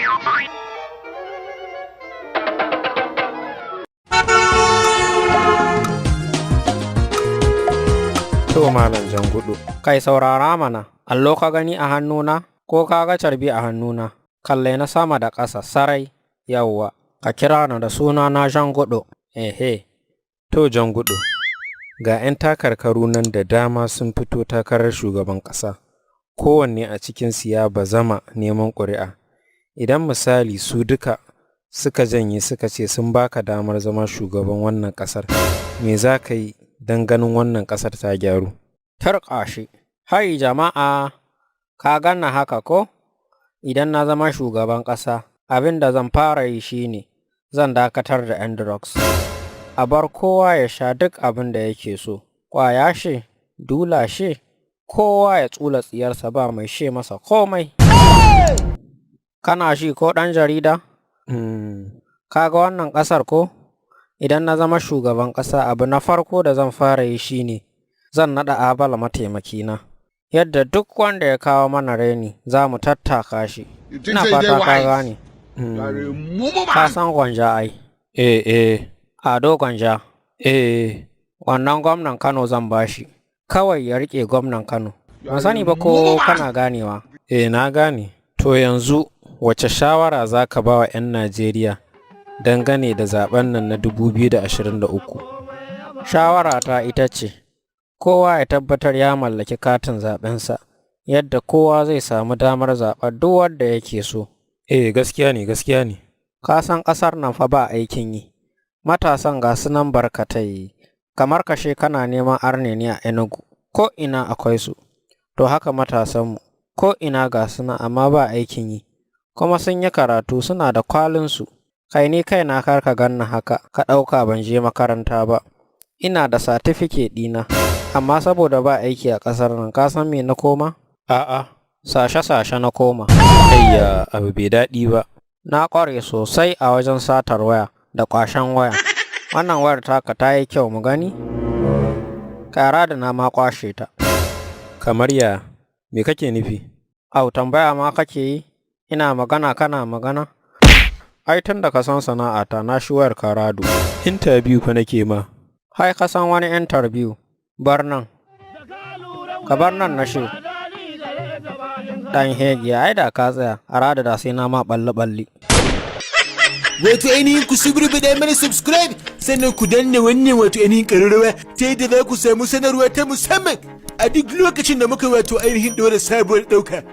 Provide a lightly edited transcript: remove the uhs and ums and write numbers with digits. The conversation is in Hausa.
To, Malam Jangudu. Kai, saurara mana, allo ka gani a hannuna ko ka ga carbi a hannuna? Kalle na sama da ƙasa sarai, yawwa, ka kira ni da suna na Jangudu. Ehe. To, Jangudu. Ga 'yan takarkaru nan da dama sun fito takarar shugaban ƙasa. Kowanne a cikinsu ya bazama neman ƙuri'a. Idan misali su duka suka janye suka ce sun baka damar zama shugaban wannan ƙasar, me za ka yi don ganin wannan ƙasar ta gyaru? Turƙa shi. Hai jama'a, ka ganna haka ko? Idan na zama shugaban ƙasa, abin da zan fara yi shine zan dakatar da 'yan drugs. A bar kowa ya sha duk abin da yake so, ƙwaya she, dula she, kowa ya tsula tsiyarsa, ba mai she masa komai. Kana shi ko, ɗan jarida? Mm. Ka ga wannan ƙasar ko? Idan na zama shugaban ƙasa, abu na farko da zan fara yi shine zan naɗa Abala mataimakina. Yadda duk wanda ya kawo mana raini, za mu tattaka shi. Ina fata ka gane. Ka san Gwanja ai. Eh eh. Ado Gwanja. Eh. Wannan gwamnan Kano zan bashi. Kawai ya riƙe gwamnan Kano. Ban sani ba ko kana ganewa. Eh, na gane. To, yanzu wace shawara za ka ba wa 'yan Najeriya dangane da zaben nan na 2023? Shawara ta ita ce, kowa ya tabbatar ya mallaki katin zaɓensa, yadda kowa zai samu damar zaɓar duk wanda yake so. Eh, gaskiya ne, gaskiya ne. Ka san ƙasar nan fa ba aikin yi. Matasan ga su nan barkatai, kamar kashe kana neman arne ne a Enugu, ko ina akwai su. To, haka matasanmu, ko ina ga su nan, amma ba aikin yi. Kuma sun yi karatu, suna da kwalinsu. Kai, ni kaina kar ka ganni haka, ka ɗauka ban je makaranta ba. Ina da satifike ɗina, amma saboda ba aiki a ƙasar nan, ka san me na koma? A'a. Sashe-sashe na koma. Ayya, abu bai daɗi ba. Na ƙware sosai a wajen satar waya da ƙwashen waya. Wannan wayar taka ta yi kyau, mu gani? Ƙara da na ma ƙwashe ta. Kamar ya, me kake nufi? Au, tambaya ma kake yi? Ina magana kana magana? Ai tun da ka san sana'ata, na shi wayar Karado. Interview fa nake ma. Hai, ka san wani interview. Bar nan. Ka bar nan na shi. Ɗan hegiya, ai da ka tsaya, a rada da sai na ma ɓalli-ɓalli. Wato ainihin ku suburbuɗa mana subscribe, sannan ku danna wannan wato ainihin ƙararrawa, ta yadda za ku samu sanarwa ta musamman a duk lokacin da muka wato ainihin ɗora sabuwar ɗauka.